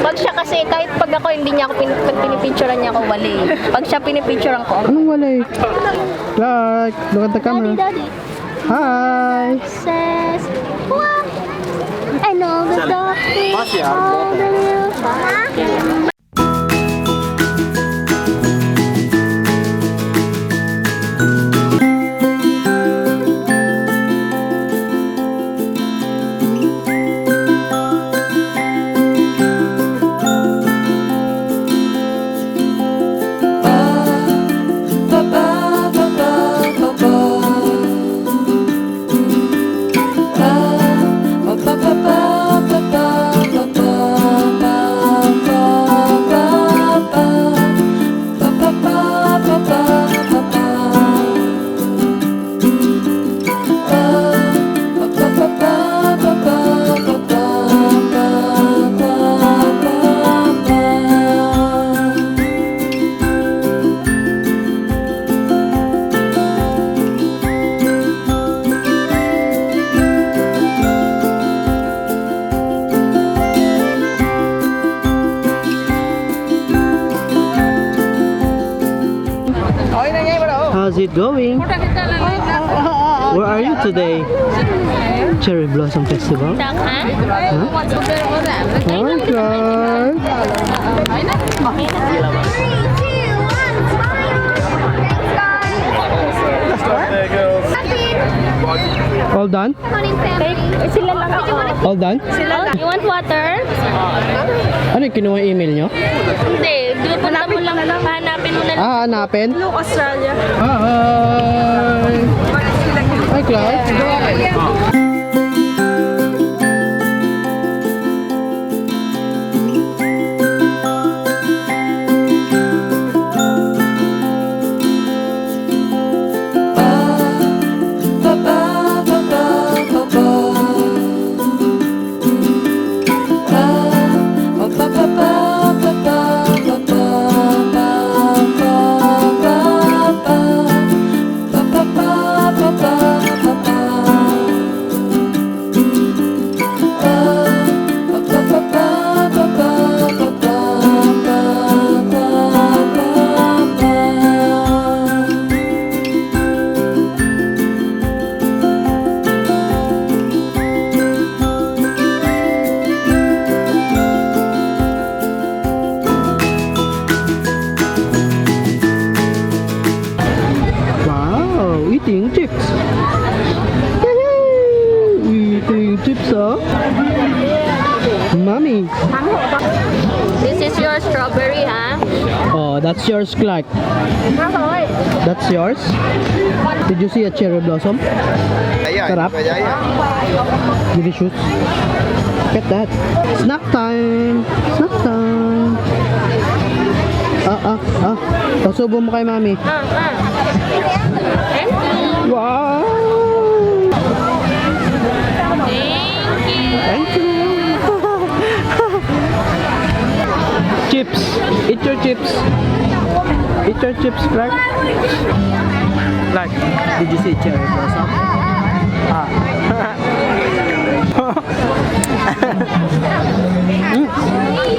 Pag siya kasi, kahit pag ako hindi niya ako, pag pinipicturean niya ako, wali. Pag siya pinipicturean ko, Anong wala eh? Clark, look at the camera. Daddy, Hi! says, "Wow!" And all the dog all the little fire. How's it going? Where are you today? Cherry Blossom Festival? Ha? Huh? Hi, Clark! Three, two, one, smile. Thanks, guys. Happy All done? morning, family. Sila lang ako. All done? Sila lang. You want water? Ano yung kinuha yung email nyo? Hindi. Di ba punta mo lang. Hanapin mo na lang. Ah, hanapin? Australia. Hi! Hi, Clark! Wow, eating chips. Yay! Eating chips, oh. Mommy. This is your strawberry, ha? Oh, that's yours, Clark. That's yours? Did you see a cherry blossom? Sarap. Delicious. Get that. Snack time. Snack time. Ah, ah, ah. Pasubo mo kay Mommy. Ah, ah. Thank you. Wow! Thank you. Thank you. Chips. Eat your chips. Eat your chips, Clark. Clark, did you see cherry blossom? Ah.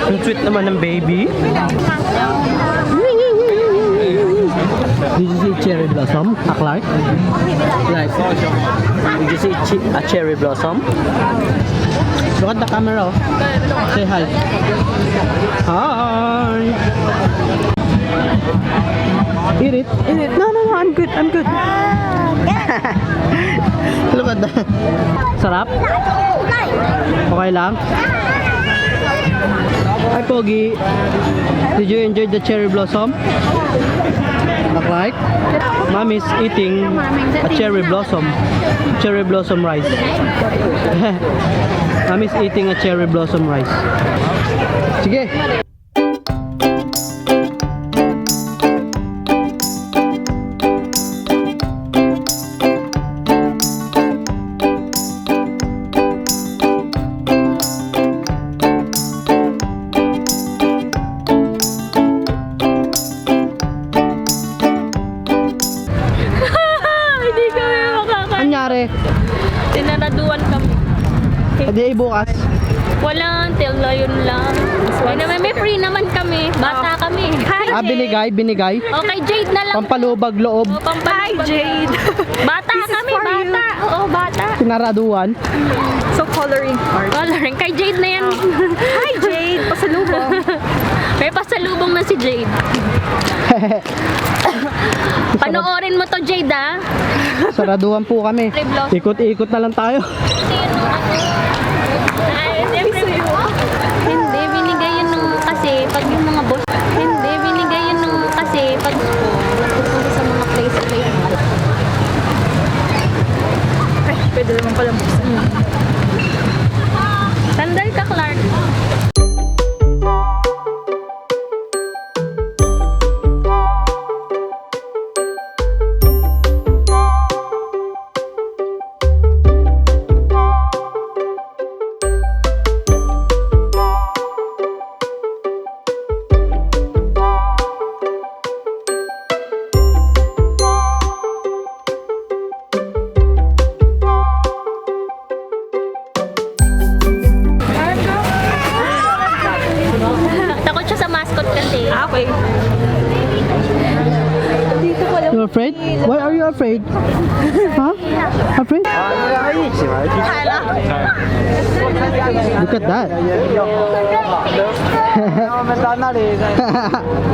Ang sweet naman ng baby. Did you see cherry blossom, ah, Clark? Clark, did you see a cherry blossom? Look at the camera, oh. Say hi. Hi. Eat it. Eat it. No. I'm good. I'm good. Look at that. Sarap? Okay lang? Hi, Pogi. Did you enjoy the cherry blossom? Look like? Mommy's eating a cherry blossom. Cherry blossom rice. Mommy's eating a cherry blossom rice. Sige. Hindi kami makakain. Anyari? Sinaraduan kami. Adi bukas. Wala, till na yun lang. Ay, Ah, binigay, binigay. Okay, Jade na lang. Pampalubag loob. Oh, Hi, Jade. Bata This is kami, for you. bata. Oo, bata. Sinaraduan. So, coloring card. Coloring. Kay Jade na yan. Hi, Jade. Pasalubong. May pasalubong na si Jade. Panoorin mo to, Jade, ah. Saraduan po kami. Ikot-ikot na lang tayo. Ay, siyempre. Hindi, binigay yun nung kasi pag yung mga boss. Hindi, binigay yun nung kasi pag nagpupunta sa mga place place. Ay, pwede naman pala buksan. Sandal ka, Clark. Takot siya sa mascot kasi. Ah, okay. Dito pala. You afraid? Why are you afraid? Huh? Afraid? Look at that.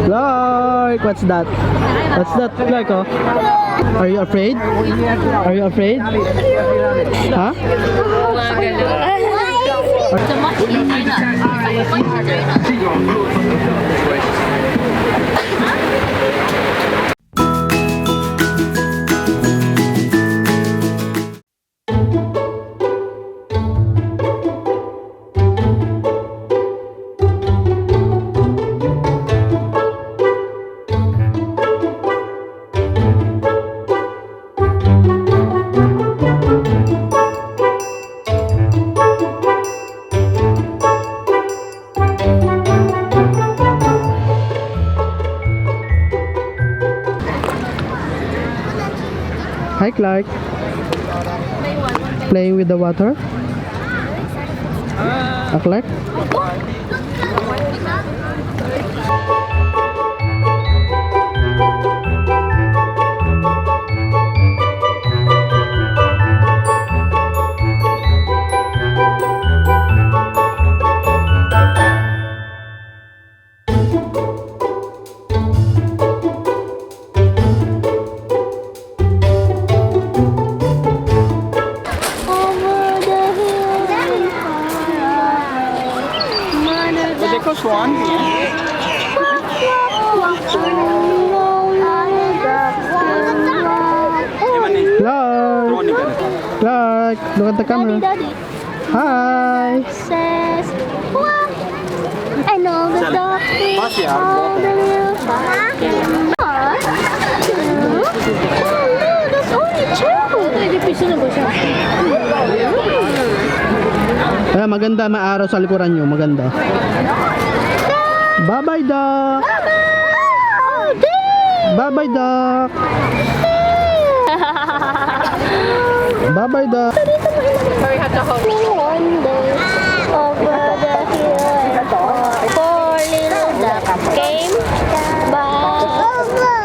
Clark, what's that? What's that, Clark? Oh? Are you afraid? Are you afraid? Huh? So much easier na. Much easier na. Hi, Clark. Playing with the water? Ah, Clark? Over the hill and far away. Mother देखो स्वान भी है। Clark! Clark! Look at the camera. Daddy, Hi! says, what? I know the dog बस यार, बहुत on the little barking. One, two, oh no, that's only two. Kaya maganda, maaraw sa likuran nyo. Maganda. Bye-bye, duck! Oh, damn. Bye-bye, duck! Bye-bye, duck! One day, over the hill and far, four little ducks came by.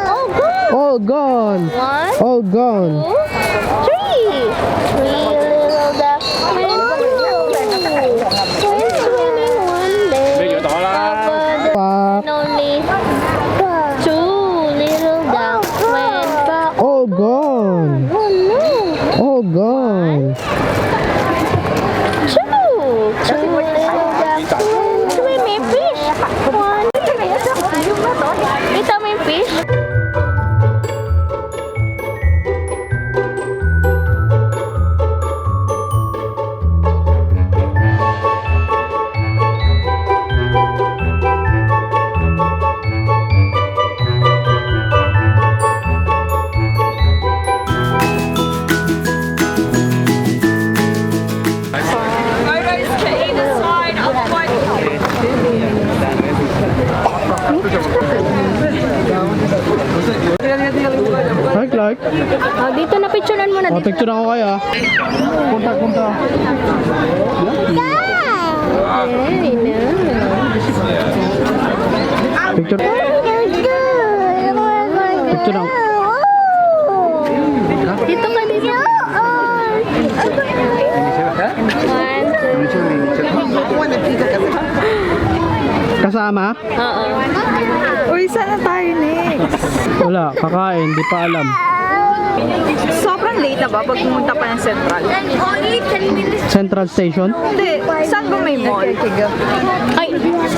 Oh, good. All gone! One, All gone! two, three. Three little ducks went went swimming one day. Over the Quack! and only two little ducks went back. All gone! Oh no! All gone! Two! Two little ducks went swimming fish. One. Kita mo yung fish? Photos to either side of one. Hi, Clark! Oh, dito na picturean mo na Oh, dito. picture ako kayo ah. Punta, punta. Very nice. Picture. Kasama? Oo. Uy, saan na tayo next? Wala, kakain, di pa alam. Sobrang late na ba pag pumunta pa ng Central? Only 10 minutes. Central Station? Hindi. Saan ba may mall? Ay,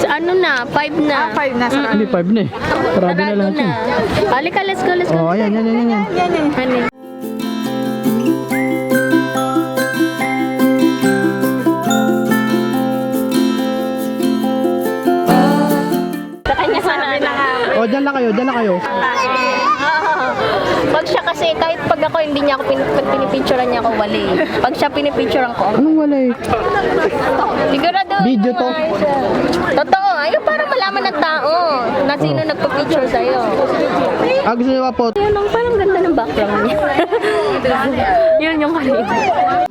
ano na, 5 na. Ah, 5 na. Sarado. Hindi, 5 na eh. Sarado na Sarado lahat na. yun. Halika, let's go, let's go. Oh, ayan, yan, yan, yan, yan. Yan, yan. Ano? Sa kanya sana na. Oh, dyan lang kayo, dyan lang kayo. Pag siya kasi, kahit pag ako hindi niya ako pag pinipicturean niya ako, wala eh. Pag siya pinipicturean ko, Anong wala eh? sigurado. Video to. Totoo, ayun para malaman ng tao na sino nagpa-picture sa'yo. Ah, gusto niyo ba po? Ayun, ang parang ganda ng background niya. Yun yung kanina.